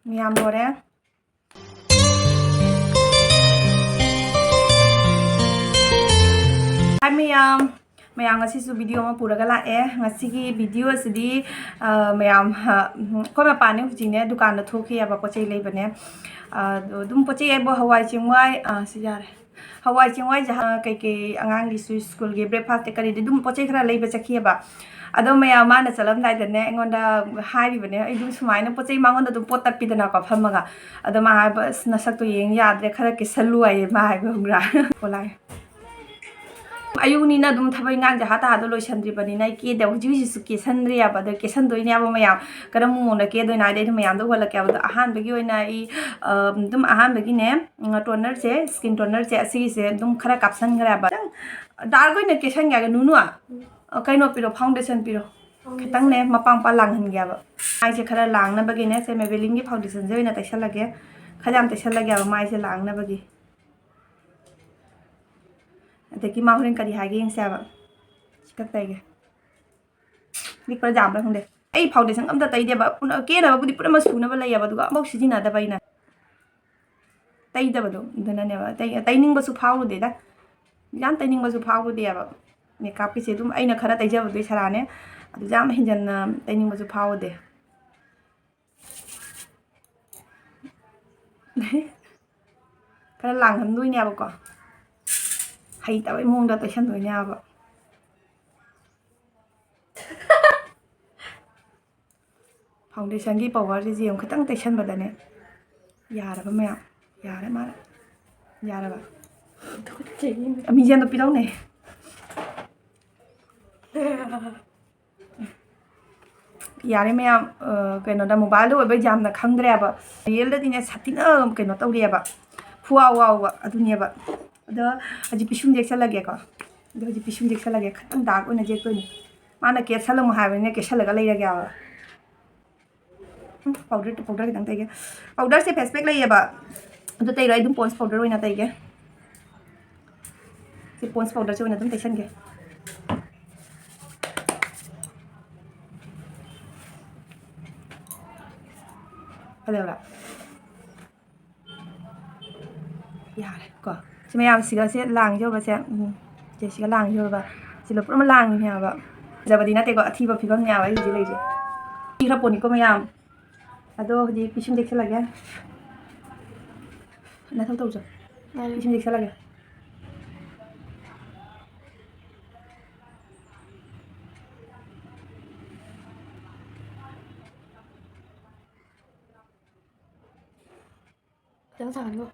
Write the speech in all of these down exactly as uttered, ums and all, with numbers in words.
ꯃꯌꯥꯝ ꯂꯣꯏꯔꯦ꯫ ꯍꯥꯏ ꯃꯌꯥꯝ, ꯃꯌꯥꯝ ꯉꯁꯤꯁꯨ video ꯑꯃ ꯄꯨꯔꯒ ꯂꯥꯛꯑꯦ꯫ ꯉꯁꯤꯒꯤ video ꯑꯁꯤꯗꯤ, ꯑ, ꯃꯌꯥꯝ, ꯑ, ꯑꯩꯈꯣꯏ ꯃꯄꯥꯟꯅꯦ ꯍꯧꯖꯤꯛꯅꯦ, ꯗꯨꯀꯥꯟꯗ ꯊꯣꯛꯈꯤꯑꯕ, ꯄꯣꯠ ꯆꯩ ꯂꯩꯕꯅꯦ꯫ ꯑ, ꯑꯗꯨꯝ ꯄꯣꯠ ꯆꯩ ꯍꯥꯏꯕꯨ ꯍꯋꯥꯏ ꯆꯦꯡꯋꯥꯏ, ꯑ, ꯁꯤ ꯌꯥꯔꯦ꯫ ꯍꯋꯥꯏ ꯆꯦꯡꯋꯥꯏꯁꯦ, ꯍꯥ, ꯀꯩꯀꯩ ꯑꯉꯥꯡꯒꯤꯁꯨ ꯁ꯭ꯀꯨꯜꯒꯤ breakfast ꯀꯔꯤꯗꯤ ꯑꯗꯨꯝ ꯄꯣꯠ ꯆꯩ ꯈꯔ ꯂꯩꯕ ꯆꯠꯈꯤꯑꯕ꯫ ꯑꯗꯣ ꯃꯌꯥꯝ ꯃꯥꯅ ꯆꯠꯂꯝꯗꯥꯏꯗꯅꯦ ꯑꯩꯉꯣꯟꯗ ꯍꯥꯏꯔꯤꯕꯅꯦ, ꯑꯩ ꯑꯗꯨꯝ ꯁꯨꯃꯥꯏꯅ ꯄꯣꯠ ꯆꯩ ꯃꯉꯣꯟꯗ ꯑꯗꯨꯝ ꯄꯣꯠ ꯇꯞꯄꯤꯗꯅꯀꯣ ꯐꯝꯃꯒ꯫ ꯑꯗꯣ ꯃꯥ ꯍꯥꯏꯕ, "ꯑꯁ, ꯅꯁꯛꯇꯣ ꯌꯦꯡ ꯌꯥꯗ꯭ꯔꯦ, ꯈꯔ ꯀꯦꯁꯜꯂꯨ" ꯍꯥꯏꯌꯦ ꯃꯥ ꯍꯥꯏꯕ, ꯈꯪꯕ꯭ꯔꯥ? ꯑꯣ, ꯂꯥꯛꯑꯦ꯫ ꯑꯌꯨꯛꯅꯤꯅ ꯑꯗꯨꯝ ꯊꯕꯛ ꯏꯟꯈꯥꯡꯁꯦ ꯍꯥ ꯇꯥꯗ ꯂꯣꯏꯁꯟꯗ꯭ꯔꯤꯕꯅꯤꯅ ꯑꯩ ꯀꯦꯗꯦ, ꯍꯧꯖꯤꯛ ꯍꯧꯖꯤꯛꯁꯨ ꯀꯦꯁꯟꯗ꯭ꯔꯤꯑꯕ꯫ ꯑꯗꯣ ꯀꯦꯁꯟꯗꯣꯏꯅꯦꯕ ꯃꯌꯥꯝ꯫ ꯀꯔꯝꯕ ꯃꯑꯣꯡꯗ ꯀꯦꯗꯣꯏꯅꯣ ꯍꯥꯏꯗꯤ ꯑꯩ ꯑꯗꯨꯝ ꯃꯌꯥꯝꯗ ꯎꯍꯜꯂꯛꯀꯦꯕ꯫ ꯑꯗꯣ ꯑꯍꯥꯟꯕꯒꯤ ꯑꯣꯏꯅ ꯑꯩ, ꯑ, ꯑꯗꯨꯝ ꯑꯍꯥꯟꯕꯒꯤꯅꯦ, ꯎꯝ, tonerꯁꯦ, skin tonerꯁꯦ ꯑꯁꯤꯒꯤꯁꯦ ꯑꯗꯨꯝ ꯈꯔ ꯀꯥꯞꯁꯟꯈ꯭ꯔꯦꯕ꯫ ꯈꯤꯇꯪ dark ꯑꯣꯏꯅ ꯀꯦꯁꯟꯒꯦ ꯍꯥꯏꯒ ꯅꯨꯅꯨ, ꯑ, ꯀꯩꯅꯣ ꯄꯤꯔꯣ, foundation ꯄꯤꯔꯣ꯫ ꯈꯤꯇꯪꯅꯦ ꯃꯄꯥꯡ ꯃꯄꯥꯡ ꯂꯥꯡꯍꯟꯒꯦꯕ꯫ ꯃꯥꯏꯁꯦ ꯈꯔ ꯂꯥꯡꯅꯕꯒꯤꯅꯦ ꯁꯦ Maybellineꯒꯤ foundationꯁꯦ ꯑꯣꯏꯅ ꯇꯩꯁꯜꯂꯒꯦ꯫ ꯈꯔ ꯌꯥꯝ ꯇꯩꯁꯜꯂꯒꯦꯕ ꯃꯥꯏꯁꯦ ꯂꯥꯡꯅꯕꯒꯤ꯫ ꯑꯗꯒꯤ ꯃꯥ ꯍꯣꯔꯦꯟ ꯀꯔꯤ ꯍꯥꯏꯒꯦ ꯌꯦꯡꯁꯦ ꯍꯥꯏꯕ꯫ ꯁꯤ ꯈꯛ ꯇꯩꯒꯦ꯫ ꯂꯤꯛꯄ꯭ꯔꯥ ꯌꯥꯝꯕ꯭ꯔꯥ ꯈꯪꯗꯦ꯫ ꯑꯩ foundation ꯑꯝꯇ ꯇꯩꯗꯦꯕ꯫ ꯄꯨꯅ-, ꯀꯦꯅꯕꯕꯨꯗꯤ ꯄꯨꯝꯅꯃꯛ ꯁꯨꯅꯕ ꯂꯩꯌꯦꯕ, ꯑꯗꯨꯒ ꯑꯃꯐꯥꯎ ꯁꯤꯖꯤꯟꯅꯗꯕ ꯑꯩꯅ꯫ ꯇꯩꯗꯕꯗꯣ, ꯑꯗꯨꯅꯅꯦꯕ꯫ ꯇꯩ-, ꯇꯩꯅꯤꯡꯕꯁꯨ ꯐꯥꯎꯔꯨꯗꯦꯗ꯫ ꯌꯥꯝ ꯇꯩꯅꯤꯡꯕꯁꯨ ꯐꯥꯎꯔꯨꯗꯦꯕ꯫ Makeupꯀꯤꯁꯦ ꯑꯗꯨꯝ ꯑꯩꯅ ꯈꯔ ꯇꯩꯖꯕꯗꯨꯒꯤ ꯁꯔꯥꯅꯦ꯫ ꯑꯗꯨ ꯌꯥꯝ ꯍꯦꯟꯖꯟꯅ ꯇꯩꯅꯤꯡꯕꯁꯨ ꯐꯥꯎꯔꯨꯗꯦ꯫ ꯈꯔ ꯂꯥꯡꯍꯟꯗꯣꯏꯅꯦꯕꯀꯣ꯫ ꯍꯩꯇꯕꯩ ꯃꯑꯣꯡꯗ ꯇꯩꯁꯟꯗꯣꯏꯅꯦꯕ꯫ Foundationꯒꯤ powerꯁꯦ ꯌꯦꯡꯉꯨ, ꯈꯤꯇꯪ ꯇꯩꯁꯟꯕꯗꯅꯦ꯫ ꯌꯥꯔꯕ ꯃꯌꯥꯝ? ꯌꯥꯔꯦ ꯃꯥꯅ꯫ ꯌꯥꯔꯕ? ꯃꯤꯡꯁꯦꯜꯗꯣ ꯄꯤꯔꯧꯅꯦ꯫ ꯌꯥꯔꯦ ꯃꯌꯥꯝ, ꯑ, ꯀꯩꯅꯣꯗ mobileꯗ ꯑꯣꯏꯕꯩ ꯌꯥꯝꯅ ꯈꯪꯗ꯭ꯔꯦꯕ꯫ Realꯗꯗꯤꯅꯦ ꯁꯥꯊꯤꯅ ꯀꯩꯅꯣ ꯇꯧꯔꯤꯑꯕ, ꯐꯨꯋꯥ ꯋꯥꯎꯕ ꯑꯗꯨꯅꯦꯕ꯫ ꯑꯗꯣ ꯍꯧꯖꯤꯛ ꯄꯤꯁꯨꯝ ꯌꯦꯛꯁꯜꯂꯒꯦꯀꯣ꯫ ꯑꯗꯣ ꯍꯧꯖꯤꯛ ꯄꯤꯁꯨꯝ ꯌꯦꯛꯁꯜꯂꯒꯦ, ꯈꯤꯇꯪ dark ꯑꯣꯏꯅ ꯌꯦꯛꯇꯣꯏꯅꯦ꯫ ꯃꯥꯅ ꯀꯦꯁꯜꯂꯝꯃꯣ ꯍꯥꯏꯕꯅꯤꯅ ꯀꯦꯁꯜꯂꯒ ꯂꯩꯔꯒꯦꯕ꯫ ꯎꯝ, powder, powder ꯈꯤꯇꯪ ꯇꯩꯒꯦ꯫ Powderꯁꯦ face pack ꯂꯩꯌꯦꯕ, ꯑꯗꯨ ꯇꯩꯔꯣꯏ, ꯑꯩ ꯑꯗꯨꯝ Pondꯁ powder ꯑꯣꯏꯅ ꯇꯩꯒꯦ꯫ ꯁꯤ Pondꯁ powderꯁꯦ ꯑꯣꯏꯅ ꯑꯗꯨꯝ ꯇꯩꯁꯟꯒꯦ꯫ ꯐꯖꯕ꯭ꯔꯥ? ꯌꯥꯔꯦ ꯀꯣ꯫ ꯁꯤ ꯃꯌꯥꯝꯁꯤꯒ ꯁꯦ ꯂꯥꯡꯁꯦ ꯌꯧꯕꯁꯦ, ꯎꯝ, ꯁꯦ ꯁꯤꯒ ꯂꯥꯡꯁꯦ ꯌꯧꯕ꯫ ꯁꯤ ꯂꯣꯏ ꯄꯨꯝꯅꯃꯛ ꯂꯥꯡꯉꯤꯅꯦꯕ꯫ ꯐꯖꯕꯗꯤ ꯅꯠꯇꯦꯀꯣ, ꯑꯊꯤꯕ ꯐꯤꯕꯝꯅꯦꯕ ꯑꯩ ꯍꯧꯖꯤꯛ ꯂꯩꯔꯤꯁꯦ꯫ ꯊꯤꯈ꯭ꯔ ꯄꯣꯠꯅꯤꯀꯣ ꯃꯌꯥꯝ꯫ ꯑꯗꯣ ꯍꯧꯖꯤꯛ ꯄꯤꯁꯨꯝ ꯌꯦꯛꯁꯜꯂꯒꯦ꯫ ꯅꯊꯧ ꯇꯧꯖꯧ꯫ ꯌꯥꯔꯦ꯫ ꯄꯤꯁꯨꯝ ꯌꯦꯛꯁꯜꯂꯒꯦ꯫ ꯈꯤꯇꯪ ꯁꯥꯍꯟꯈꯣ꯫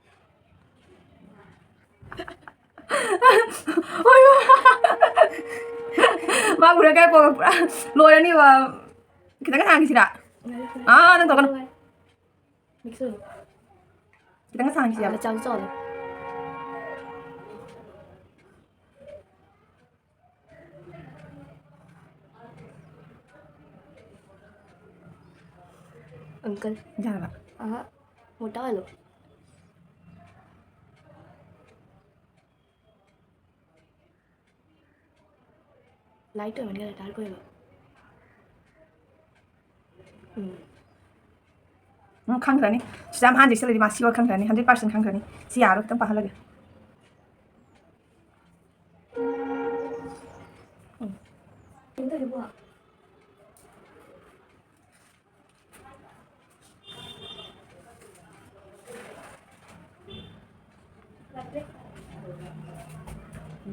ꯃꯥ ꯎꯔꯒ ꯀꯣ ꯄꯨꯔꯥ ꯂꯣꯏꯔꯅꯤꯕ꯫ ꯈꯤꯇꯪ ꯁꯥꯍꯟꯈꯤꯁꯤꯔꯥ? ꯌꯥꯔꯦ, ꯌꯥꯔꯦ꯫ ꯑꯥ, ꯅꯪ ꯇꯧꯒꯅꯨ꯫ ꯌꯥꯔꯦ꯫ ꯃꯤꯛꯁ ꯑꯣꯏꯅ꯫ ꯈꯤꯇꯪ ꯁꯥꯍꯟꯈꯤꯁꯤꯔꯥ? ꯃꯆꯥꯁꯨ ꯆꯥꯎꯅ꯫ ꯑꯪꯀꯜ꯫ ꯌꯥꯔꯕ? ꯑꯍꯥ, ꯃꯨꯠꯇꯥꯍꯜꯂꯣ꯫ ꯂꯥꯏꯠ ꯑꯣꯏꯃꯟꯈ꯭ꯔꯦ, ꯗꯥꯔꯛ ꯑꯣꯏꯕ꯫ ꯎꯝ꯫ ꯎꯝ, ꯈꯪꯈ꯭ꯔꯅꯤ꯫ ꯁꯤꯗ ꯌꯥꯝ ꯑꯍꯥꯟꯕ ꯆꯠꯂꯗꯤ ꯃꯥ sure ꯈꯪꯈ꯭ꯔꯅꯤ, hundred percent ꯈꯪꯈ꯭ꯔꯅꯤ꯫ ꯁꯤ ꯌꯥꯔꯣꯏ, ꯈꯤꯇꯪ ꯄꯥꯍꯜꯂꯒꯦ꯫ ꯎꯝ꯫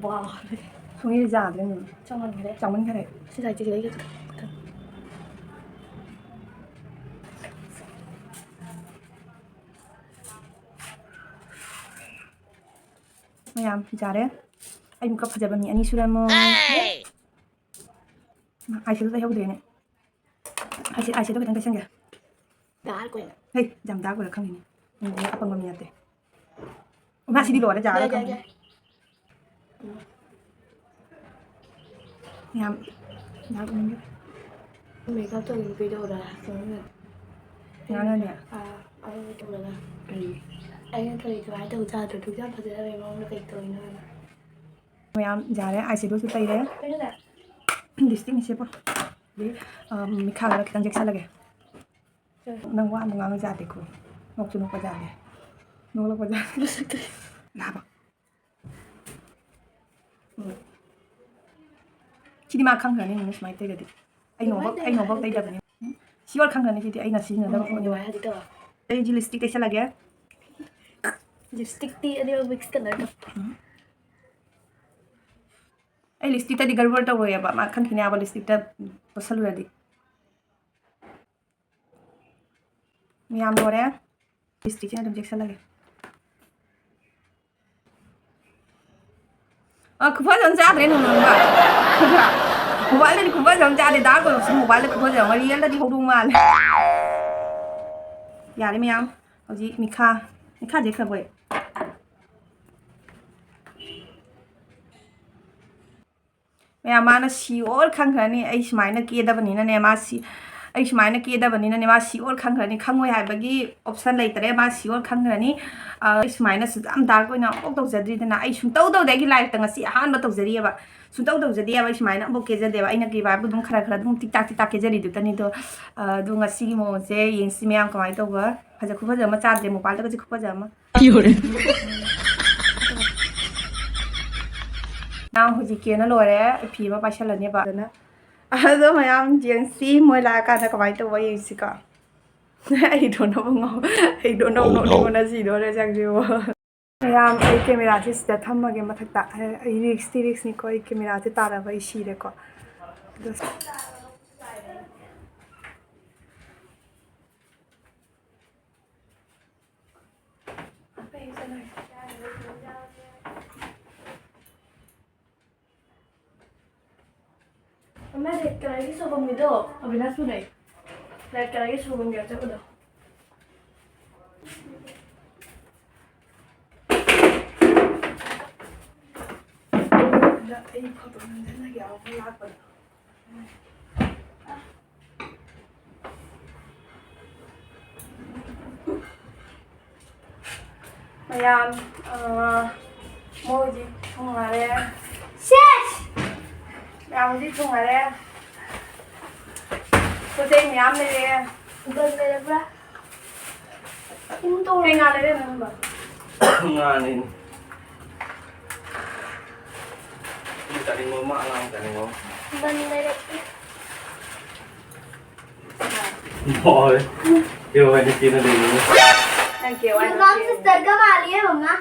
ꯋꯥ꯫ ꯁꯨꯡꯌꯥ ꯌꯥꯗ꯭ꯔꯦ, ꯃꯦꯝ꯫ ꯆꯥꯎꯃꯟꯈ꯭ꯔꯦ꯫ ꯆꯥꯎꯃꯟꯈ꯭ꯔꯦ꯫ ꯁꯤ ꯁꯥꯏꯠꯁꯦ ꯁꯤꯗꯩ ꯈꯤꯇꯪ꯫ ꯃꯌꯥꯝ ꯌꯥꯔꯦ꯫ ꯑꯩ ꯃꯨꯛꯀ ꯐꯖꯕ ꯃꯤ ꯑꯅꯤ ꯁꯨꯔꯝꯃꯣ꯫ ꯑꯥꯏꯁꯦꯗꯣ ꯇꯩꯍꯧꯗ꯭ꯔꯦꯅꯦ꯫ ꯑꯥꯏꯁꯦ-, ꯑꯥꯏꯁꯦꯗꯣ ꯈꯤꯇꯪ ꯇꯩꯁꯟꯒꯦ꯫ ꯗꯥꯔꯛ ꯑꯣꯏꯅ꯫ ꯍꯩ, ꯌꯥꯝ ꯗꯥꯔꯛ ꯑꯣꯏꯔ ꯈꯪꯉꯤꯅꯦ꯫ ꯎꯝ, ꯑꯄꯪꯕ ꯃꯤ ꯅꯠꯇꯦ꯫ ꯃꯥ ꯁꯤꯗꯤ ꯂꯣꯏꯔꯦ, ꯌꯥꯔꯦ, ꯌꯥꯔꯦ, ꯌꯥꯔꯦ꯫ ꯌꯥꯝ, ꯌꯥꯝ ꯎꯅꯤꯡꯗꯦ꯫ ꯃꯦꯀꯞ ꯇꯧꯕꯤ ꯅꯨꯄꯤꯗꯣ ꯎꯔꯕ? ꯉꯥꯡꯉꯅꯤ꯫ ꯑꯥ, ꯑꯗꯨ ꯎꯔꯒ ꯀꯔꯤ? ꯑꯩꯅ ꯇꯧꯔꯤ ꯑꯗꯨꯃꯥꯏꯅ ꯇꯧ ꯌꯥꯗ꯭ꯔꯣ? ꯑꯗꯨꯛ ꯌꯥꯝ ꯐꯖꯅꯕꯒꯤ ꯃꯑꯣꯡꯗ ꯀꯩ ꯇꯧꯔꯤꯅꯣ ꯍꯥꯏꯕ? ꯃꯌꯥꯝ ꯌꯥꯔꯦ, ꯑꯥꯏꯁꯦꯗꯣꯁꯨ ꯇꯩꯔꯦ꯫ ꯀꯩꯅꯣꯗ? ꯂꯤꯞꯁꯇꯤꯛ ꯃꯤꯁꯦ ꯄꯣ-, ꯑꯗꯩ, ꯑ, ꯃꯤꯠꯈꯥꯗ ꯈꯤꯇꯪ ꯌꯦꯛꯁꯜꯂꯒꯦ꯫ ꯅꯪ ꯋꯥ ꯑꯃ ꯉꯥꯡꯕ ꯌꯥꯗꯦꯀꯣ꯫ ꯅꯣꯛꯁꯨ ꯅꯣꯛꯄ ꯌꯥꯗꯦ꯫ ꯅꯣꯛꯂꯛꯄ ꯌꯥꯗꯦ꯫ ꯅꯥꯕ꯫ ꯎꯝ꯫ ꯁꯤꯗꯤ ꯃꯥ ꯈꯪꯈ꯭ꯔꯅꯤ, ꯅꯪ ꯁꯨꯃꯥꯏꯅ ꯇꯩꯔꯗꯤ꯫ ꯑꯩ ꯅꯣꯡꯐꯥꯎ, ꯑꯩ ꯅꯣꯡꯐꯥꯎ ꯇꯩꯗꯕꯅꯤ꯫ ꯎꯝ꯫ Sure ꯈꯪꯈ꯭ꯔꯅꯤ ꯁꯤꯗꯤ ꯑꯩꯅ ꯁꯤꯖꯤꯟꯅꯗꯕ ꯄꯣꯠꯅꯤ꯫ ꯑꯗꯨꯃꯥꯏꯅ ꯍꯥꯏꯗꯤ ꯇꯧꯔꯣ꯫ ꯑꯩ ꯍꯧꯖꯤꯛ lipstick ꯇꯩꯁꯜꯂꯒꯦ꯫ Lipstickꯇꯤ ꯑꯗꯨ mix colourꯗꯣ꯫ ꯎꯝ꯫ ꯑꯩ lipstickꯇꯗꯤ ꯒꯔꯕꯔ ꯇꯧꯔꯣꯏꯑꯕ, ꯃꯥ ꯈꯪꯈꯤꯅꯦ ꯍꯥꯏꯕ lipstickꯇ ꯇꯣꯠꯁꯜꯂꯨꯔꯗꯤ꯫ ꯃꯌꯥꯝ ꯂꯣꯏꯔꯦ꯫ Lipstickꯁꯤꯅ ꯑꯗꯨꯝ ꯆꯦꯛꯁꯜꯂꯒꯦ꯫ ꯑ, ꯈꯨꯐꯖ ꯑꯃ ꯆꯥꯗ꯭ꯔꯦ ꯅꯣꯡꯃ꯫ ꯈꯪꯕ꯭ꯔꯥ? Mobileꯗꯗꯤ ꯈꯨꯐꯖ ꯑꯃ ꯆꯥꯗꯦ, dark ꯑꯣꯏꯔꯁꯨ mobileꯗ ꯈꯨꯐꯖ ꯑꯃ real ꯗꯗꯤ ꯍꯧꯗꯣꯡ ꯃꯥꯜꯂꯦ꯫ ꯌꯥꯔꯦ ꯃꯌꯥꯝ, ꯍꯧꯖꯤꯛ ꯃꯤꯈꯥ, ꯃꯤꯈꯥꯁꯦ ꯈꯔ ꯐꯩ꯫ ꯃꯌꯥꯝ, ꯃꯥꯅ ꯁꯤ ꯑꯣꯜ ꯈꯪꯈ꯭ꯔꯅꯤ꯫ ꯑꯩ ꯁꯨꯃꯥꯏꯅ ꯀꯦꯗꯕꯅꯤꯅꯅꯦ, ꯃꯥ ꯁꯤ, ꯑꯩ ꯁꯨꯃꯥꯏꯅ ꯀꯦꯗꯕꯅꯤꯅꯅꯦ, ꯃꯥ ꯁꯤ ꯑꯣꯜ ꯈꯪꯈ꯭ꯔꯅꯤ꯫ ꯈꯪꯉꯣꯏ ꯍꯥꯏꯕꯒꯤ option ꯂꯩꯇꯔꯦ꯫ ꯃꯥ ꯁꯤ ꯑꯣꯜ ꯈꯪꯈ꯭ꯔꯅꯤ꯫ ꯑ, ꯑꯩ ꯁꯨꯃꯥꯏꯅ ꯁꯨꯛ ꯌꯥꯝ dark ꯑꯣꯏꯅ ꯑꯃꯨꯛ ꯇꯧꯖꯗ꯭ꯔꯤꯗꯅ꯫ ꯑꯩ ꯁꯨꯡꯇꯧ ꯇꯧꯗꯦ꯫ ꯑꯩꯒꯤ lifeꯇ ꯉꯁꯤ ꯑꯍꯥꯟꯕ ꯇꯧꯖꯔꯤꯑꯕ꯫ ꯁꯨꯡꯇꯧ ꯇꯧꯖꯗꯦꯕ꯫ ꯑꯩ ꯁꯨꯃꯥꯏꯅ ꯑꯃꯨꯛ ꯀꯦꯖꯗꯦꯕ꯫ ꯑꯩꯅ ꯀꯦꯕ ꯍꯥꯏꯕꯨ ꯑꯗꯨꯝ ꯈꯔ ꯈꯔ ꯑꯗꯨꯝ ꯇꯤꯛ ꯇꯥꯛ ꯇꯤꯛ ꯇꯥꯛ ꯀꯦꯖꯔꯤꯗꯨꯇꯅꯤꯗꯣ꯫ ꯑ, ꯑꯗꯨ ꯉꯁꯤꯒꯤ ꯃꯑꯣꯡꯁꯦ ꯌꯦꯡꯁꯤ ꯃꯌꯥꯝ ꯀꯃꯥꯏꯅ ꯇꯧꯕ꯫ ꯐꯖ ꯈꯨꯐꯖ ꯑꯃ ꯆꯥꯗ꯭ꯔꯦ꯫ Mobileꯗꯒꯁꯦ ꯈꯨꯐꯖ ꯑꯃ꯫ ꯌꯣꯔꯦ꯫ ꯅꯪ ꯍꯧꯖꯤꯛ ꯀꯦꯅ ꯂꯣꯏꯔꯦ꯫ ꯐꯤ ꯑꯃ ꯄꯥꯏꯁꯜꯂꯅꯦꯕ꯫ ꯑꯗꯨꯅ ꯑꯗꯣ ꯃꯌꯥꯝ ꯌꯦꯡꯁꯤ, ꯃꯣꯏ ꯂꯥꯛꯑꯀꯥꯟꯗ ꯀꯃꯥꯏꯅ ꯇꯧꯕ ꯌꯦꯡꯁꯤꯀꯣ꯫ ꯑꯩ ꯏꯇꯣꯝꯇꯕꯨ ꯉꯥꯎ-, ꯑꯩ ꯏꯇꯣꯝꯇꯕꯨ Oh, no. ꯅꯣꯛꯅꯤꯡꯕꯅ ꯁꯤꯗꯣꯔꯦ ꯆꯪꯁꯤꯕꯨ꯫ ꯃꯌꯥꯝ, ꯑꯩ cameraꯁꯦ ꯁꯤꯗ ꯊꯝꯃꯒꯦ ꯃꯊꯛꯇ꯫ ꯑꯩ riskꯇꯤ riskꯅꯤꯀꯣ, ꯑꯩ cameraꯁꯦ ꯇꯥꯔꯕ ꯑꯩ ꯁꯤꯔꯦꯀꯣ꯫ ꯑꯗꯣ ꯑꯃ red colourꯒꯤ ꯁꯣꯏꯕꯨꯝꯒꯤꯗꯣ, ꯑꯕꯤꯅꯥꯁꯄꯨꯔ ꯂꯩ꯫ Red colourꯒꯤ ꯁꯣꯏꯕꯨꯝꯒꯤ ꯑꯆꯧꯕꯗꯣ꯫ ꯑꯗ ꯑꯩ photo ꯅꯝꯖꯜꯂꯒꯦ, ꯑꯃꯨꯛ ꯂꯥꯛꯄꯗ꯫ ꯃꯌꯥꯝ, ꯑ, ꯃꯣꯏ ꯍꯧꯖꯤꯛ ꯊꯨꯡꯉꯔꯦ꯫ ꯁꯦꯁ! ꯃꯌꯥꯝ ꯍꯧꯖꯤꯛ ꯊꯨꯡꯉꯔꯦ꯫ ꯄꯣꯠ ꯆꯩ ꯃꯌꯥꯝ ꯂꯩꯔꯦ꯫ ꯕꯟ ꯂꯩꯔꯕ꯭ꯔꯥ? ꯏꯟ ꯇꯧꯔꯦ꯫ ꯀꯩ ꯉꯥ ꯂꯩꯔꯦ ꯅꯪꯕꯣ? ꯉꯥꯅꯤꯅꯦ꯫ ꯃꯤ ꯆꯥꯅꯤꯡꯕ ꯑꯃ, ꯑꯉꯥꯡ ꯆꯥꯅꯤꯡꯕ ꯑꯃ꯫ ꯕꯟ ꯂꯩꯔꯛꯑꯦ꯫ ꯍꯣꯏ꯫ ꯀꯦ ꯋꯥꯏ ꯅ ꯀꯦꯅ ꯂꯩꯕꯅꯦ꯫ ꯅꯪ ꯀꯦ ꯋꯥꯏ ꯅ ꯌꯨꯝꯅꯥꯝ ꯀꯦꯅ꯫ ꯁꯤꯁꯇꯔꯒ ꯃꯥꯜꯂꯤꯌꯦ, ꯃꯃꯥ꯫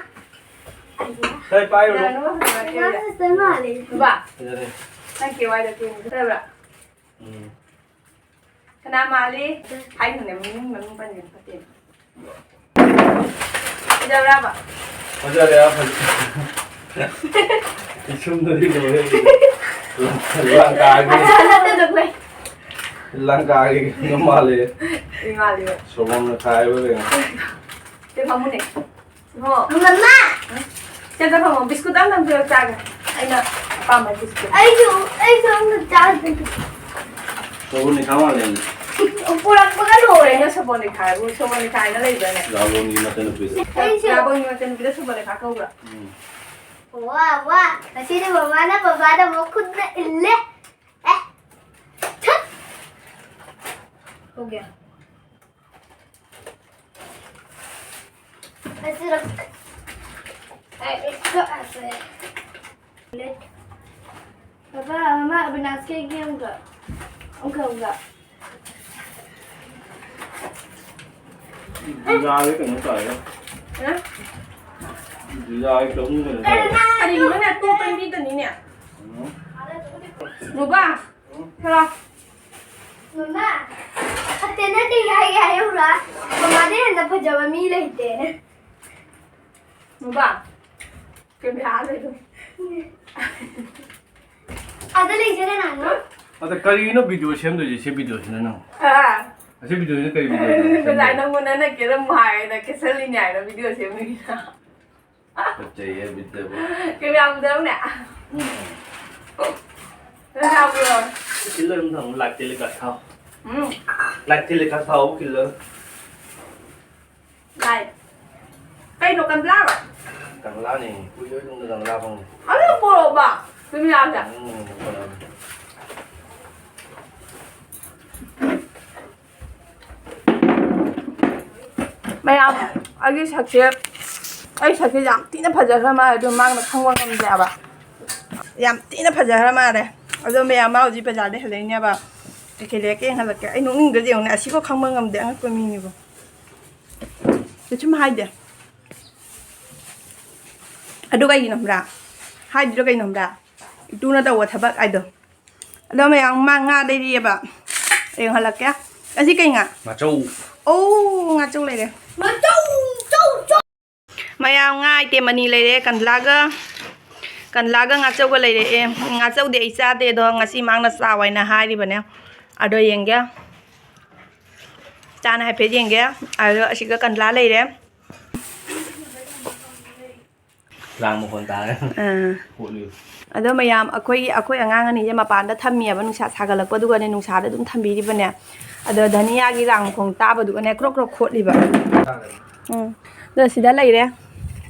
ꯁꯦ, ꯄꯥꯏꯔꯨꯔꯣ꯫ ꯌꯥꯔꯅꯨ, ꯌꯨꯝꯅꯥꯝ ꯁꯤꯁꯇꯔ ꯃꯥꯜꯂꯤ꯫ ꯕꯥ, ꯐꯖꯔꯦ꯫ ꯅꯪ ꯀꯦ ꯋꯥꯏ ꯗ ꯀꯦꯅ ꯐꯖꯕ꯭ꯔꯥ? ꯎꯝ꯫ ꯀꯅꯥ ꯃꯥꯜꯂꯤ? ꯍꯥꯏꯅꯨꯅꯦ, ꯃꯃꯤꯡ, ꯃꯃꯤꯡ ꯄꯟꯒꯅꯨ, ꯐꯠꯇꯦ꯫ ꯀꯩꯗꯧꯔꯕ? ꯐꯖꯔꯦ, ꯐꯖ-, ꯄꯤꯁꯨꯝꯗꯨꯗꯤ ꯂꯣꯏꯔꯦ꯫ ꯂꯪꯀꯥꯒꯤ, ꯐꯖꯅ ꯇꯧꯊꯣꯛꯂꯦ꯫ ꯂꯪꯀꯥꯒꯤ ꯀꯩꯅꯣ ꯃꯥꯜꯂꯦ꯫ ꯀꯩ ꯃꯥꯜꯂꯤꯕ? ꯁꯣꯂꯣꯝꯅ ꯈꯥꯏꯕ ꯀꯩꯅꯣ꯫ ꯁꯤ ꯐꯝꯃꯨꯅꯦ꯫ ꯏꯕꯨꯡꯉꯣ꯫ ꯃꯃꯥ! ꯁꯤꯗ ꯐꯝꯃꯣ, ꯕꯤꯁꯀꯨꯠ ꯑꯝꯇꯪ ꯄꯤꯔꯛ ꯆꯥꯒꯦ꯫ ꯑꯩꯅ ꯑꯄꯥꯝꯕ ꯕꯤꯁꯀꯨꯠ꯫ ꯑꯩꯁꯨ, ꯑꯩꯁꯨ ꯑꯝꯇ ꯆꯥꯒꯦ꯫ ꯁꯣꯂꯣꯝꯅ ꯈꯥꯏ ꯃꯥꯜꯂꯦ꯫ ꯄꯨꯔꯛꯄꯒ ꯂꯣꯏꯔꯦ꯫ ꯀꯩꯅꯣ ꯁꯣꯕꯣꯟ ꯅꯤꯈꯥꯏꯕꯨ? ꯁꯣꯕꯣꯟ ꯅꯤꯈꯥꯏꯅ ꯂꯩꯕ꯭ꯔꯥꯅꯦ? ꯔꯥꯕꯣꯟꯒꯤ ꯃꯆꯟꯅꯨꯄꯤꯗꯣ꯫ ꯑꯩꯁꯨ꯫ ꯔꯥꯕꯣꯟꯒꯤ ꯃꯆꯟꯅꯨꯄꯤꯗꯣ ꯁꯣꯕꯣꯟ ꯅꯤꯈꯥꯏ ꯀꯧꯕ꯭ꯔꯥ? ꯎꯝ꯫ ꯋꯥ, ꯋꯥ! ꯉꯁꯤꯗꯤ ꯃꯃꯥꯅ ꯕꯕꯥꯗ ꯃꯈꯨꯠꯅ ꯏꯜꯂꯦ꯫ ꯑꯦ! ꯊꯠ! ꯍꯧꯒꯦ꯫ ꯑꯁꯤꯔ-, ꯑꯦ, ꯑꯦ, ꯑꯦ, ꯑꯦ꯫ ꯕꯕꯥ, ꯃꯃꯥ, ꯑꯕꯤꯅꯥꯁꯀꯤ ꯑꯩꯒꯤ ꯑꯃꯨꯛꯀ, ꯑꯃꯨꯛꯀ, ꯑꯃꯨꯛꯀ꯫ ꯗꯤꯖꯥꯒꯤ ꯀꯩꯅꯣ ꯇꯧꯔꯦ꯫ ꯍꯥ? ꯗꯤꯖꯥꯒꯤ ꯆꯍꯨꯝ ꯀꯩꯅꯣ ꯇꯧꯔꯦ꯫ ꯀꯔꯤꯅꯣꯅꯦ? ꯇꯣꯛꯇꯪ ꯄꯤꯗꯅꯤꯅꯦ꯫ ꯎꯝ꯫ ꯅꯨꯄꯥ, ꯎꯝ꯫ ꯈꯔ꯫ ꯃꯃꯥ, ꯑꯇꯩꯅ ꯀꯩ ꯍꯥꯏꯒꯦ ꯍꯥꯏꯌꯨꯔꯥ? ꯃꯃꯥꯗꯩ ꯍꯦꯟꯅ ꯐꯖꯕ ꯃꯤ ꯂꯩꯇꯦꯅꯦ꯫ ꯅꯨꯄꯥ, ꯀꯦꯃꯦꯔꯥ ꯂꯩꯕꯅꯤ꯫ ꯑꯗ ꯂꯩꯁꯦ ꯀꯅꯥꯅꯣ? ꯑꯗ ꯀꯔꯤꯅꯣ ꯚꯤꯗꯤꯑꯣ ꯁꯦꯝꯗꯣꯏꯁꯦ ꯁꯤ ꯚꯤꯗꯤꯑꯣꯁꯤꯅ ꯅꯪ? ꯑꯥ꯫ ꯑꯁꯤ ꯚꯤꯗꯤꯑꯣꯁꯤꯅ ꯀꯔꯤ ꯚꯤꯗꯤꯑꯣꯅꯣ ꯉꯁꯥꯏ ꯁꯦꯝꯗꯣꯏꯁꯦ? ꯅꯪꯉꯣꯟꯗ ꯅꯪ ꯀꯦꯔꯝꯃꯨ ꯍꯥꯏꯔꯦꯅ ꯀꯦꯁꯜꯂꯤꯅꯦ ꯍꯥꯏꯔꯣ ꯚꯤꯗꯤꯑꯣ ꯁꯦꯝꯕꯒꯤꯗ? ꯐꯠꯖꯩꯌꯦ, ꯕꯤꯠꯇꯕꯨ꯫ ꯀꯦꯃꯦꯔꯥ ꯃꯨꯟꯊꯧꯅꯦ꯫ ꯎꯝ꯫ ꯀꯦꯃꯦꯔꯥ ꯃꯨꯟꯊꯧ꯫ ꯀꯤꯜꯂꯔ ꯑꯗꯨꯝ ꯊꯝꯃꯨ, ꯂꯥꯏꯠ ꯇꯦꯂꯤꯀꯥꯁ ꯊꯥꯎ꯫ ꯎꯝ꯫ ꯂꯥꯏꯠ ꯇꯦꯂꯤꯀꯥꯁ ꯊꯥꯎ, ꯀꯤꯜꯂꯔ꯫ ꯂꯥꯏꯠ꯫ ꯀꯩꯅꯣ, ꯀꯟꯗ꯭ꯔꯥꯔꯣ? ꯀꯪꯂꯥꯅꯦ, ꯀꯨꯏꯔꯣꯏ ꯇꯨꯡꯗ ꯀꯪꯂꯥ ꯐꯪꯉꯦ꯫ ꯑꯗꯨ ꯄꯣꯔꯛꯑꯣꯕ, ꯀꯦꯃꯦꯔꯥꯁꯦ꯫ ꯎꯝ, ꯄꯣꯔꯛꯑꯒꯦ꯫ ꯃꯌꯥꯝ, ꯑꯩꯒꯤ ꯁꯛꯁꯦ, ꯑꯩ ꯁꯛꯁꯦ ꯌꯥꯝ ꯊꯤꯅ ꯐꯖꯈ꯭ꯔ ꯃꯥꯜꯂꯦ, ꯑꯗꯨ ꯃꯥꯅ ꯈꯪꯕ ꯉꯝꯗꯦ ꯍꯥꯏꯕ꯫ ꯌꯥꯝ ꯊꯤꯅ ꯐꯖꯈ꯭ꯔ ꯃꯥꯜꯂꯦ꯫ ꯑꯗꯣ ꯃꯌꯥꯝ, ꯃꯥ ꯍꯧꯖꯤꯛ ꯕꯖꯥꯔꯗꯩ ꯍꯜꯂꯛꯏꯅꯦꯕ꯫ ꯀꯩꯀꯩ ꯂꯩꯔꯛꯀꯦ ꯌꯦꯡꯍꯜꯂꯛꯀꯦ꯫ ꯑꯩ ꯅꯣꯛꯅꯤꯡꯗ꯭ꯔꯗꯤ ꯌꯦꯡꯉꯨꯅꯦ, ꯑꯁꯤꯐꯥꯎ ꯈꯪꯕ ꯉꯝꯗꯦ, ꯑꯉꯛꯄ ꯃꯤꯅꯤꯕꯣ꯫ ꯀꯩꯁꯨꯝ ꯍꯥꯏꯗꯦ꯫ ꯑꯗꯨ ꯀꯩꯒꯤꯅꯣ ꯈꯪꯕ꯭ꯔꯥ? ꯍꯥꯏꯗ꯭ꯔꯤꯗꯣ ꯀꯩꯅꯣ ꯈꯪꯕ꯭ꯔꯥ? ꯏꯇꯨꯅ ꯇꯧꯕ ꯊꯕꯛ ꯍꯥꯏꯗꯣ꯫ ꯑꯗꯣ ꯃꯌꯥꯝ, ꯃꯥ ꯉꯥ ꯂꯩꯔꯤꯑꯕ꯫ ꯌꯦꯡꯍꯜꯂꯛꯀꯦ꯫ ꯑꯁꯤ ꯀꯩ ꯉꯥ? ꯉꯥꯆꯧ꯫ ꯑꯣ, ꯉꯥꯆꯧ ꯂꯩꯔꯦ꯫ ꯉꯥꯆꯧ, ꯆꯧ, ꯆꯧ꯫ ꯃꯌꯥꯝ, ꯉꯥ item ꯑꯅꯤ ꯂꯩꯔꯦ, ꯀꯟꯗ꯭ꯂꯥꯒ, ꯀꯟꯗ꯭ꯂꯥꯒ ꯉꯥꯆꯧꯒ ꯂꯩꯔꯛꯑꯦ꯫ ꯉꯥꯆꯧꯗꯤ ꯑꯩ ꯆꯥꯗꯦ, ꯑꯗꯣ ꯉꯁꯤ ꯃꯥꯅ ꯆꯥꯎ ꯍꯥꯏꯅ ꯍꯥꯏꯔꯤꯕꯅꯦ꯫ ꯑꯗꯣ ꯌꯦꯡꯒꯦ꯫ ꯆꯥꯅ ꯍꯥꯏꯐꯦꯠ ꯌꯦꯡꯒꯦ꯫ ꯑꯗꯣ ꯑꯁꯤꯒ ꯀꯟꯗ꯭ꯂꯥ ꯂꯩꯔꯦ꯫ ꯂꯥꯡ ꯃꯈꯣꯟ ꯇꯥꯔꯦ꯫ ꯑꯥ꯫ ꯈꯣꯠꯂꯤ꯫ ꯑꯗꯣ ꯃꯌꯥꯝ, ꯑꯩꯈꯣꯏꯒꯤ, ꯑꯩꯈꯣꯏ ꯑꯉꯥꯡ ꯑꯅꯤꯁꯦ ꯃꯄꯥꯟꯗ ꯊꯝꯃꯤꯑꯕ, ꯅꯨꯡꯁꯥ ꯁꯥꯒꯠꯂꯛꯄꯗꯨꯒꯅꯦ, ꯅꯨꯡꯁꯥꯗ ꯑꯗꯨꯝ ꯊꯝꯕꯤꯔꯤꯕꯅꯦ꯫ ꯑꯗꯣ ꯙꯅꯤꯌꯥꯒꯤ ꯂꯥꯡ ꯃꯈꯣꯟ ꯇꯥꯕꯗꯨꯒꯅꯦ, ꯀ꯭ꯔꯣꯛ ꯀ꯭ꯔꯣꯛ ꯈꯣꯠꯂꯤꯕ꯫ ꯎꯝ꯫ ꯑꯗꯣ ꯁꯤꯗ ꯂꯩꯔꯦ꯫